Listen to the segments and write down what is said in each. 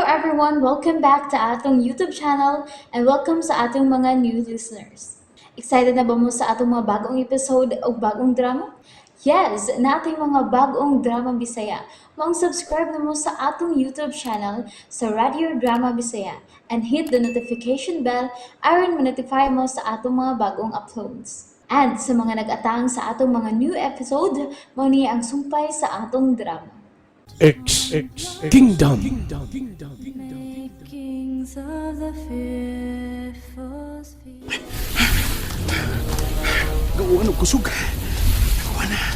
everyone! Welcome back to atong YouTube channel and welcome sa atong mga new listeners. Excited na ba mo sa atong mga bagong episode o bagong drama? Yes, nating mga bagong drama Bisaya. Maong subscribe na mo sa atong YouTube channel sa Radio Drama Bisaya and hit the notification bell aron ma-notify mo sa atong mga bagong uploads. And sa mga nag-atang sa atong mga new episode, mao ni ang sumpay sa atong drama. X Kingdom. Makings of the fearful sphere. Gawa ng kusog. Gawa na.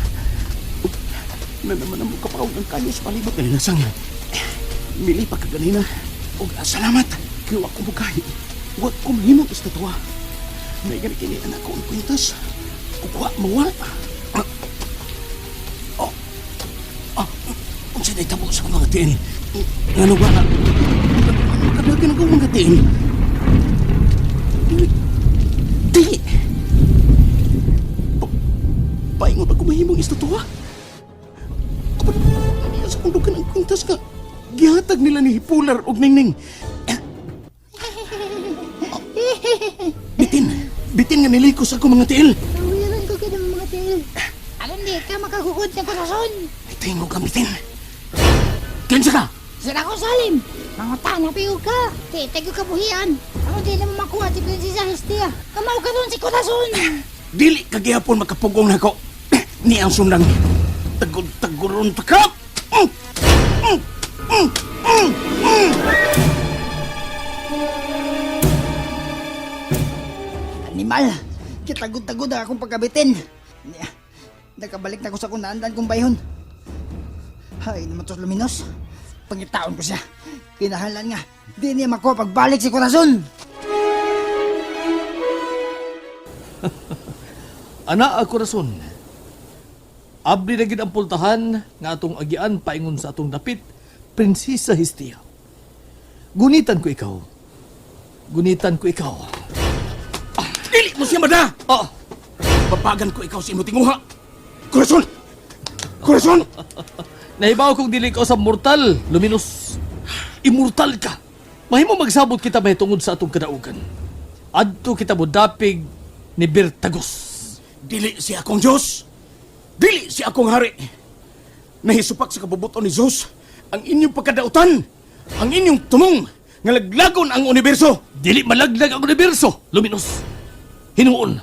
Na naman ang kapaw ng kayo sa palibot. Galinasang. Mili pa kaganina. Og salamat. Kaya ako mo kahi. Wa ko mahimong istatwa. May gani kini anak ko ang kwintas. Ug wa mawa. Oh. Ah. Unsa na itabo sa akong mga tiil? Ngano ba? Kadagan akong mga tiil. Di! Paingon pa kumahimong istatwa. Apan, niya sa kong dugan ang kwintas nga. Gihatag nila ni Hipular og Ningning. Bitin! Bitin nga nilikos ako mga tiil. Tawiran ko gid ang mga tiil. Alam di ka makagugod ng korason. Ay, tingo ka, bitin. Kinsa ka? Sira ko salim. Mangutan na piyo ka. Di tayo kabuhian. Ako di na mo makuha si Prinsesa Hestia. Kamaw ka doon si korason. Dili ka gihapon makapugong nako. Ni ang sundang. Tagod-taguron ta ka. Mm! Mm! Mm! Mm! Mm! Animal! Kitagod-tagod ang akong pagkabitin. Niya, nakabalik na ko sa kunaandan kong bayhon. Ay, naman to luminos. Pangitaon ko siya. Kinahalan nga, di niya makuha pagbalik si Corazon. Ana a korason. Abli na gid ang pultahan nga atong agian paingon sa atong dapit, Prinsesa Hestia. Gunitan ko ikaw. Gunitan ko ikaw. Dili mo siya mada! Oh, Babagan ko ikaw sa imong tinguha. Corazon! Corazon! nahibaw kong dili ka sa mortal, Luminous. Immortal ka. Mahimo magsabot kita mahitungod sa atong kadaugan. Adto kita modapig ni Bertagos. Dili siya akong Diyos. Dili siya akong hari. Nahisupak sa kabubuton ni Zeus ang inyong pagkadautan, ang inyong tumong, nga laglagon ang universo. Dili malaglag ang universo, Luminous. Hinuon,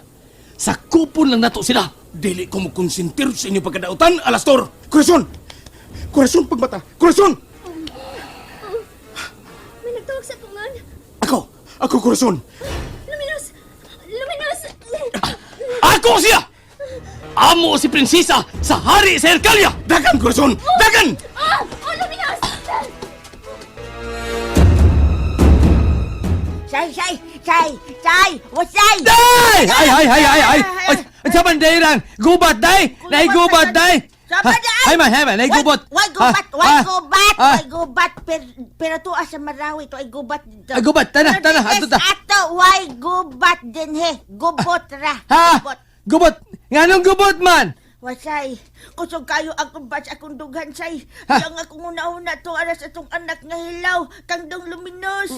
sakupon lang nato sila. Dili ko mokonsentir sa inyong pagkadautan, Alastor. Corazon! Corazon, pagmata! Corazon! May nagtawag sa tungan. Ako! Ako, Corazon! Luminos! Luminos! Ako siya! Amo si prinsesa sa hari sa Ercalia! Dagan, Corazon! Dagan! Ah! Oh, Luminos! Say, say, say, say, wasay! Day! Ay, ay, ay, ay, ay! Ay, ay, sa banderang! Gubat, day! Naigubat, day! Sa banday! Ay man, ay man, naigubat! Way gubat, Ah, way ah, gubat, ah. way gubat. Pero to sa Marawi, to ay gubat. Ay, gubat, tana, tana, ato ta. Ato, way gubat din he. Gubot ra. Ha? Gubot. Gubot! Nganong gubot man? Wasay, kusog kayo ang kumbat sa akong dughan, say. Ha? Yang akong una-una to aras atong anak nga hilaw, kang dong luminos.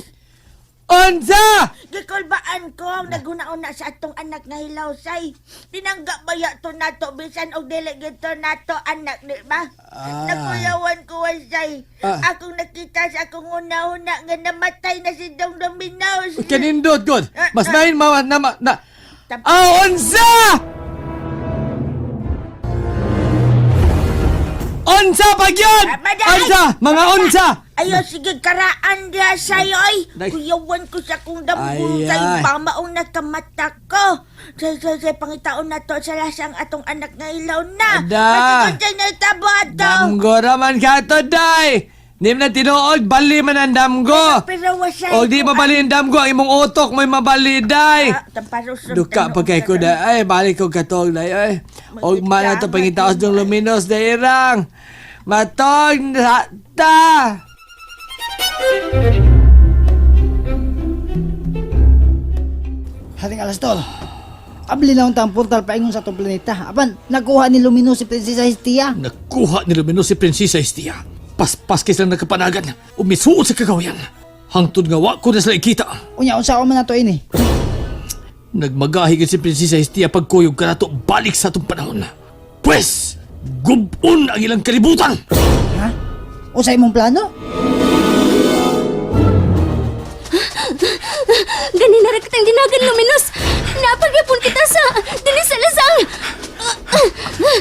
Unsa! Gikulbaan ko ang naghuna-una sa atong anak nga hilaw, say. Tinangga baya to nato bisan og dili gito nato anak di ba? Ah. Nakuyawan ko wasay. Ah. Akong nakita sa akong una-una nga namatay na si Dong Dominos. Kanindot, god! Mas main mawa na ma, na... Tap- Ah, unsa! Unsa pagyan! Ah, maday! Unsa! Mga unsa! Ayo, sige, karaan diya sa'yo, ay. Day. Kuyawan ko sa kong damgo Ay, sa ay. pamaong nakamata ko. Say, say, say, pangitaon na to sa lasang atong anak nga ilaw na. Ada. Masigod na itabo ato. Damgo raman ka to, day! Nim na tinuod, bali man ang damgo! Pero wasay. O di mabali ang damgo, ang imong utok mo'y mabali, day! Ah, tamparos Duka pa kay ko day, ay, balik ko katog, day, ay. Og man na to pangitaos ng luminos, day, irang! Matog na ta! Haring Alastor, abli na ang portal paingon sa atong planeta. Apan, nakuha ni Luminos si Prinsesa Hestia. Nakuha ni Luminos si Prinsesa Hestia. Paspas kay silang nagkapanagan. Umisuot sa kagawayan. Hangtod nga wa ko na sila ikita. Unya, unsa man nato ini? Nagmagahi gid si Prinsesa Hestia pagkuyog kanato balik sa atong panahon. Pwes, gubon ang ilang kalibutan! Ha? Unsa imong plano? Ganina ra kitang dinagan, Luminos. Napagyapon kita sa dili sa lasang.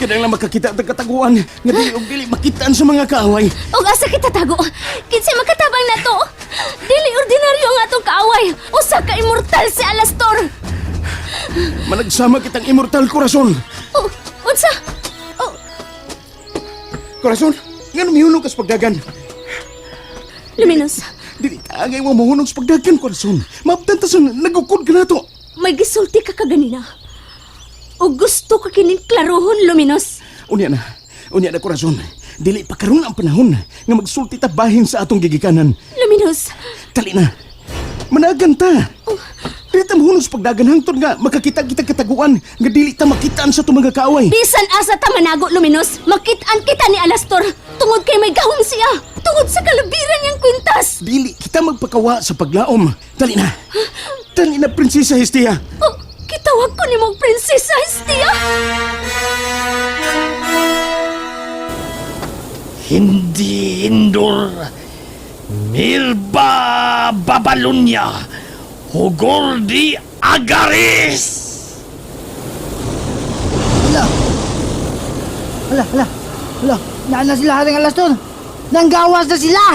Kanang lang makakita ang kataguan nga dili og dili makitaan sa mga kaaway. Og asa kita tago? Kinsay makatabang nato? Dili ordinaryo ang atong kaaway. Usa ka immortal si Alastor. Managsama kitang immortal, Corazon. Oh, unsa? Oh, Corazon, ngano mihunong ka sa pagdagan? Luminos, Dili ta angay mo mahunong sa pagdagan, Corazon. Maabtan ta sa nagukod ka nato. May gisulti ka kaganina. O gusto ka kining klarohon, Luminos? Unya na, Corazon. Dili pa karon ang panahon nga magsulti ta bahin sa atong gigikanan. Luminos, Dali na. Managan ta. Dili ta mahunong sa pagdagan hangtod nga makakita kita kataguan nga dili ta makitaan sa atong mga kaaway. Bisan asa ta manago, Luminos, makit-an kita ni Alastor tungod kay may gahom siya, tungod sa kalabiran niyang kwintas. Dili kita magpakawa sa paglaom. Dali na. Dali na, Prinsesa Hestia. Oh, kitawag ko nimong Prinsesa Hestia. Hindi Indur Mirba Babalunya Hugor di Agaris! Hala. Hala, hala. Hala, naa na sila Haring Alastor. Nanggawas na sila!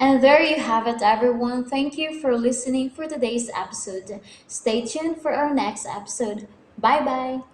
And there you have it, everyone. Thank you for listening for today's episode. Stay tuned for our next episode. Bye bye.